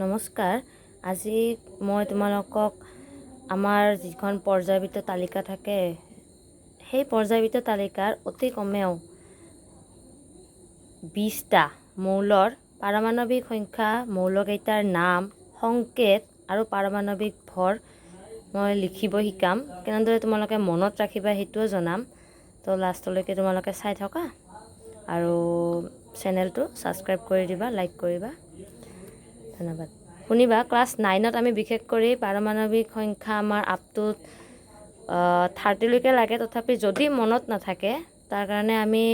নমস্কাৰ। আজি মই তোমালোকক আমাৰ যিখন পৰ্যায়বৃত্ত তালিকা থাকে, সেই পৰ্যায়বৃত্ত তালিকাৰ অতি কমেও 20টা মৌলৰ পাৰমাণৱিক সংখ্যা, মৌলকেইটাৰ নাম, সংকেত আৰু পাৰমাণৱিক ভৰ মই লিখিব শিকাম। কেনেদৰে তোমালোকে মনত ৰাখিবা সেইটোও জনাম। তো লাষ্টলৈকে তোমালোকে চাই থকা আৰু চেনেলটো ছাবস্ক্ৰাইব কৰি দিবা, লাইক কৰিবা। ধন্যবাদ। শুনিবা, ক্লাছ 9ত আমি বিশেষ কৰি পাৰমাণৱিক সংখ্যা আমাৰ আপ টু 30লৈকে লাগে। তথাপি যদি মনত নাথাকে, তাৰ কাৰণে আমি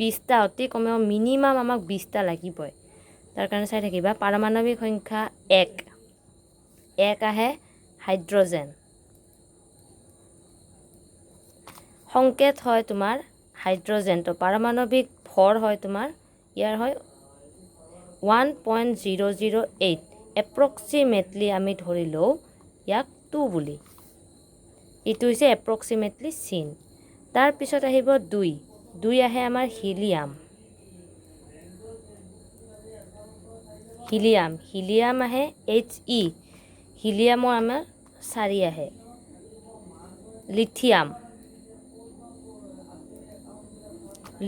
20টা অতি কমেও মিনিমাম আমাক 20টা লাগিবই। তাৰ কাৰণে চাই থাকিবা। পাৰমাণৱিক সংখ্যা 1, 1 আহে হাইড্ৰজেন, সংকেত হয় তোমাৰ হাইড্ৰজেন। তো পাৰমাণৱিক ভৰ হয় তোমাৰ ইয়াৰ হয় 1.008। এপ্ৰক্সিমেটলি আমি ধৰি লওঁ ইয়াক 2 বুলি। এইটো হৈছে এপ্ৰক্সিমেটলি চিন। তাৰপিছত আহিব 2, 2 আহে আমাৰ হিলিয়াম। হিলিয়াম, হিলিয়াম আহে এইচ ই, হিলিয়ামৰ আমাৰ 4 আহে। লিথিয়াম,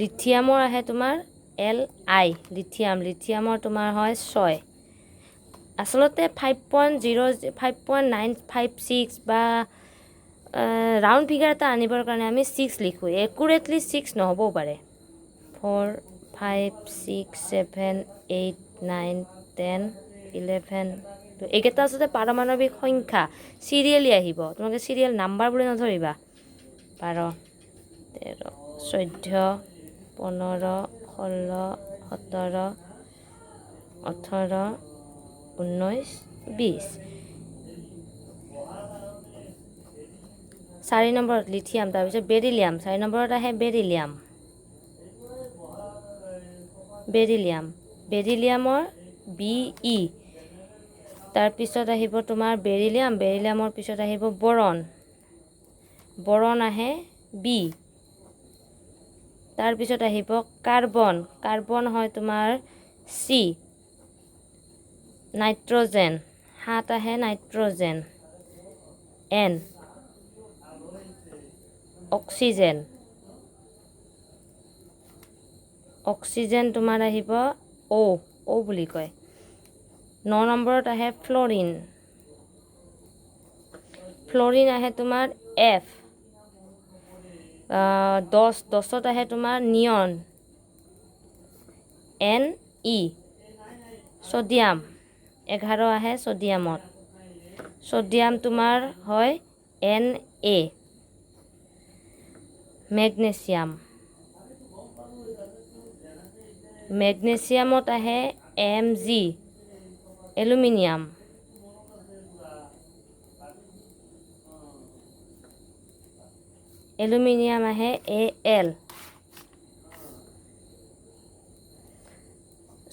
লিথিয়ামৰ আহে তোমাৰ এল I, lithium, লিথিয়ামৰ তোমাৰ হয় 6। আচলতে 5.0, 5.956 বা ৰাউণ্ড ফিগাৰ এটা আনিবৰ কাৰণে আমি 6 লিখোঁ। একুৰেটলি 6 নহ'বও পাৰে। 4, 5, 6, 7, 8, 9, 10, 11, এইকেইটা আচলতে পাৰমাণৱিক সংখ্যা চিৰিয়েলি আহিব। তোমালোকে চিৰিয়েল নাম্বাৰ বুলি নধৰিবা। 12, 13, 14, 15, 16, 17, 18, 19, 20। 4 নম্বৰত লিথিয়াম, তাৰপিছত বেৰিলিয়াম। 4 নম্বৰত আহে বেৰিলিয়াম। বেৰিলিয়াম, বেৰিলিয়ামৰ বি ই। তাৰপিছত আহিব তোমাৰ বেৰিলিয়াম, বেৰিলিয়ামৰ পিছত আহিব বৰণ, বৰণ আহে বি। তাৰপিছত আহিব কাৰ্বন, কাৰ্বন হয় তোমাৰ চি। নাইট্ৰজেন, 7 আহে নাইট্ৰজেন, এন। অক্সিজেন, অক্সিজেন তোমাৰ আহিব অ', অ' বুলি কয়। 9 নম্বৰত আহে ফ্লৰিন, ফ্লৰিন আহে তোমাৰ এফ। 10, 10ত আহে তোমাৰ নিয়ন, এন ই। ছডিয়াম, 11 আহে ছডিয়ামত, ছডিয়াম তোমাৰ হয় এন এ। মেগনেছিয়াম, মেগনেছিয়ামত আহে এম জি। এলুমিনিয়াম, এলুমিনিয়াম আহে এ এল।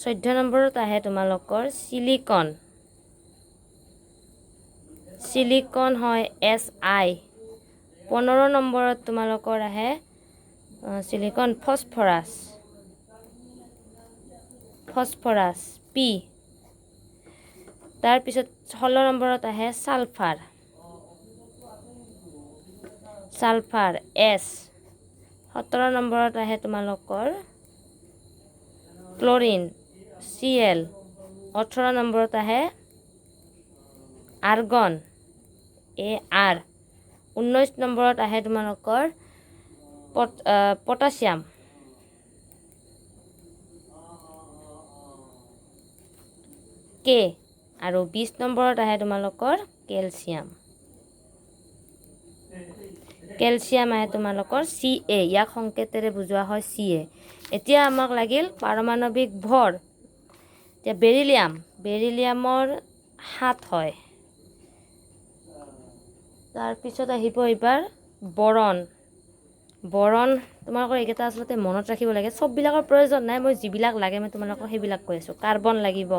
14 নম্বৰত আহে তোমালোকৰ চিলিকন, চিলিকন হয় এছ I. 15 নম্বৰত তোমালোকৰ আহে চিলিকন ফছফৰাছ, ফছফৰাছ পি। তাৰপিছত 16 নম্বৰত আহে ছালফাৰ, ছালফাৰ এছ। 17 নম্বৰত আহে তোমালোকৰ ক্লৰিন, চি এল। 18 নম্বৰত আহে আৰ্গন, এ আৰ। 19 নম্বৰত আহে তোমালোকৰ পটাছিয়াম, কে। আৰু 20 নম্বৰত আহে তোমালোকৰ কেলছিয়াম, কেলছিয়াম আহে তোমালোকৰ চি এ। ইয়াক সংকেতেৰে বুজোৱা হয় চি এ। এতিয়া আমাক লাগিল পাৰমাণৱিক ভৰ। এতিয়া বেৰিলিয়াম, বেৰিলিয়ামৰ 7 হয়। তাৰপিছত আহিব এইবাৰ বৰণ। বৰণ তোমালোকৰ এইকেইটা আচলতে মনত ৰাখিব লাগে, চববিলাকৰ প্ৰয়োজন নাই, মই যিবিলাক লাগে মই তোমালোকক সেইবিলাক কৈ আছোঁ। কাৰ্বন লাগিব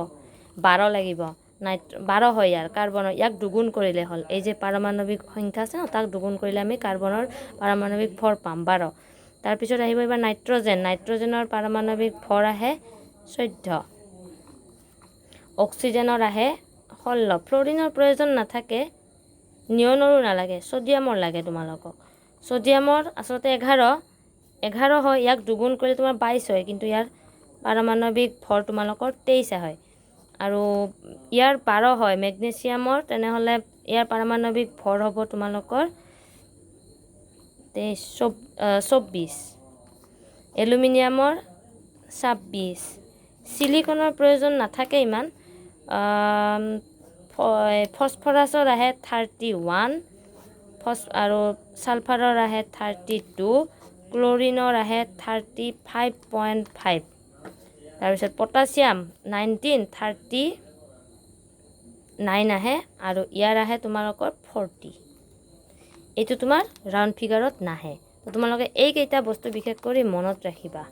12 লাগিব, 12 হয় ইয়াৰ কাৰ্বনৰ, ইয়াক দুগুণ কৰিলে হ'ল। এই যে পাৰমাণৱিক সংখ্যা আছে ন, তাক দুগুণ কৰিলে আমি কাৰ্বনৰ পাৰমাণৱিক ভৰ পাম 12। তাৰপিছত আহিব এইবাৰ নাইট্ৰজেন, নাইট্ৰজেনৰ পাৰমাণৱিক ভৰ আহে 14। অক্সিজেনৰ আহে 16। ফ্ল'ৰিনৰ প্ৰয়োজন নাথাকে, নিয়নৰো নালাগে, ছ'ডিয়ামৰ লাগে তোমালোকক। ছ'ডিয়ামৰ আচলতে 11 হয়, ইয়াক দুগুণ কৰিলে তোমাৰ 22 হয়, কিন্তু ইয়াৰ পাৰমাণৱিক ভৰ তোমালোকৰ 23 হয়। আৰু ইয়াৰ 12 হয় মেগনেছিয়ামৰ, তেনেহ'লে ইয়াৰ পাৰমাণৱিক ভৰ হ'ব তোমালোকৰ 23, 24। এলুমিনিয়ামৰ 26। চিলিকনৰ প্ৰয়োজন নাথাকে ইমান। ফছফৰাছৰ আহে 31, আৰু ছালফাৰৰ আহে 32, ক্ল'ৰিনৰ আহে 35.5। তাৰপিছত পটাছিয়াম 19, 39 আহে, আৰু ইয়াৰ আহে তোমালোকৰ 40। এইটো তোমাৰ ৰাউণ্ড ফিগাৰত নাহে। তো তোমালোকে এইকেইটা বস্তু বিশেষ কৰি মনত ৰাখিবা।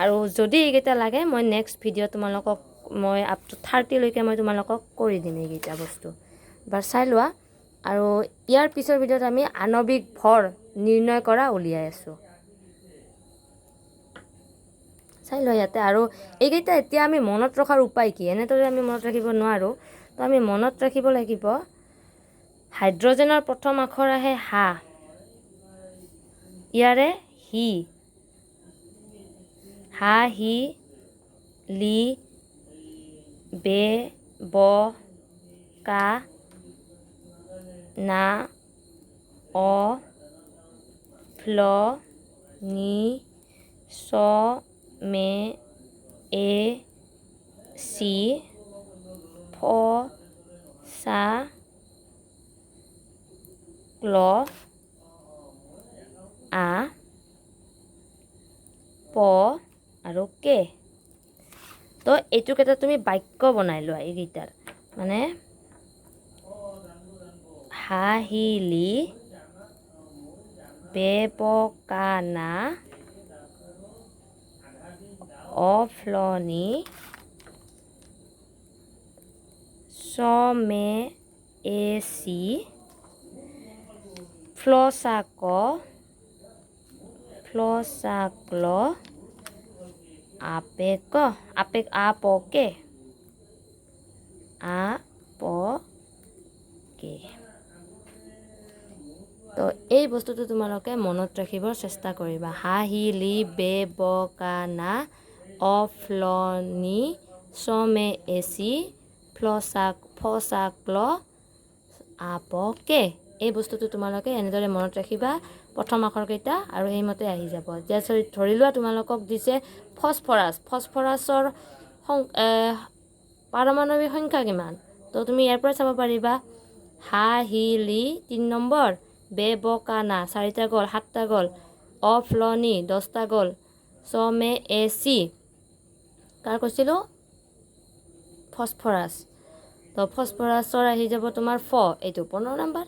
আৰু যদি এইকেইটা লাগে, মই নেক্সট ভিডিঅ' তোমালোকক মই আপ টু 30লৈকে মই তোমালোকক কৰি দিম এইকেইটা বস্তু। এবাৰ চাই লোৱা। আৰু ইয়াৰ পিছৰ ভিডিঅ'ত আমি আণৱিক ভৰ নিৰ্ণয় কৰা উলিয়াই আছোঁ, চাই লোৱা ইয়াতে। আৰু এইকেইটা এতিয়া আমি মনত ৰখাৰ উপায় কি? এনেদৰে আমি মনত ৰাখিব নোৱাৰোঁ, তো আমি মনত ৰাখিব লাগিব। হাইড্ৰজেনৰ প্ৰথম আখৰ আহে হা, ইয়াৰে হি, হা হি লি বে ব কা না অ ফ্ল নি চ মে এ চি ফ চা ক্ল আ প আৰু কে। তো এইটোক এটা তুমি বাক্য বনাই লোৱা এইকেইটাৰ, মানে হা হি লি বে ব কা না অ ফ্ল নি চ মে এ চি ফ্ল চা ক ফ্ল চা ক্ল আপে ক আপে আ প কে আ প কে। তো এই বস্তুটো তোমালোকে মনত ৰাখিবৰ চেষ্টা কৰিবা। হা হি লি বে ব কা না অ ফ্ল নি চ মে এ চি ফ্ল চা ফ চা ক্ল আ প কে। এই বস্তুটো তোমালোকে এনেদৰে মনত ৰাখিবা, প্ৰথম আখৰকেইটা, আৰু সেইমতে আহি যাব। এতিয়া ধৰি লোৱা তোমালোকক দিছে ফছফৰাছ, ফছফৰাছৰ পাৰমাণৱিক সংখ্যা কিমান? তো তুমি ইয়াৰ পৰা চাব পাৰিবা। হা হি লি 3 নম্বৰ, বে ব কা না 4টা গ'ল, 7টা গ'ল, অ ফ্ল নি 10টা গ'ল, চ মে এ চি কাৰ কৈছিলোঁ ফছফৰাছ। তো ফছফৰাছৰ আহি যাব তোমাৰ ফ, এইটো 15 নম্বৰ,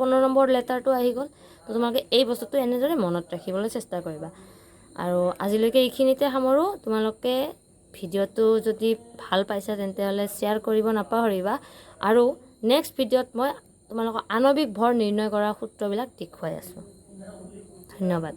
15 নম্বৰ লেটাৰটো আহি গ'ল। তো তোমালোকে এই বস্তুটো এনেদৰে মনত ৰাখিবলৈ চেষ্টা কৰিবা। আৰু আজিলৈকে এইখিনিতে সামৰোঁ। তোমালোকে ভিডিঅ'টো যদি ভাল পাইছা তেন্তে হ'লে শ্বেয়াৰ কৰিব নাপাহৰিবা। আৰু নেক্সট ভিডিঅ'ত মই তোমালোকক আণৱিক ভৰ নিৰ্ণয় কৰা সূত্ৰবিলাক দেখুৱাই আছোঁ। ধন্যবাদ।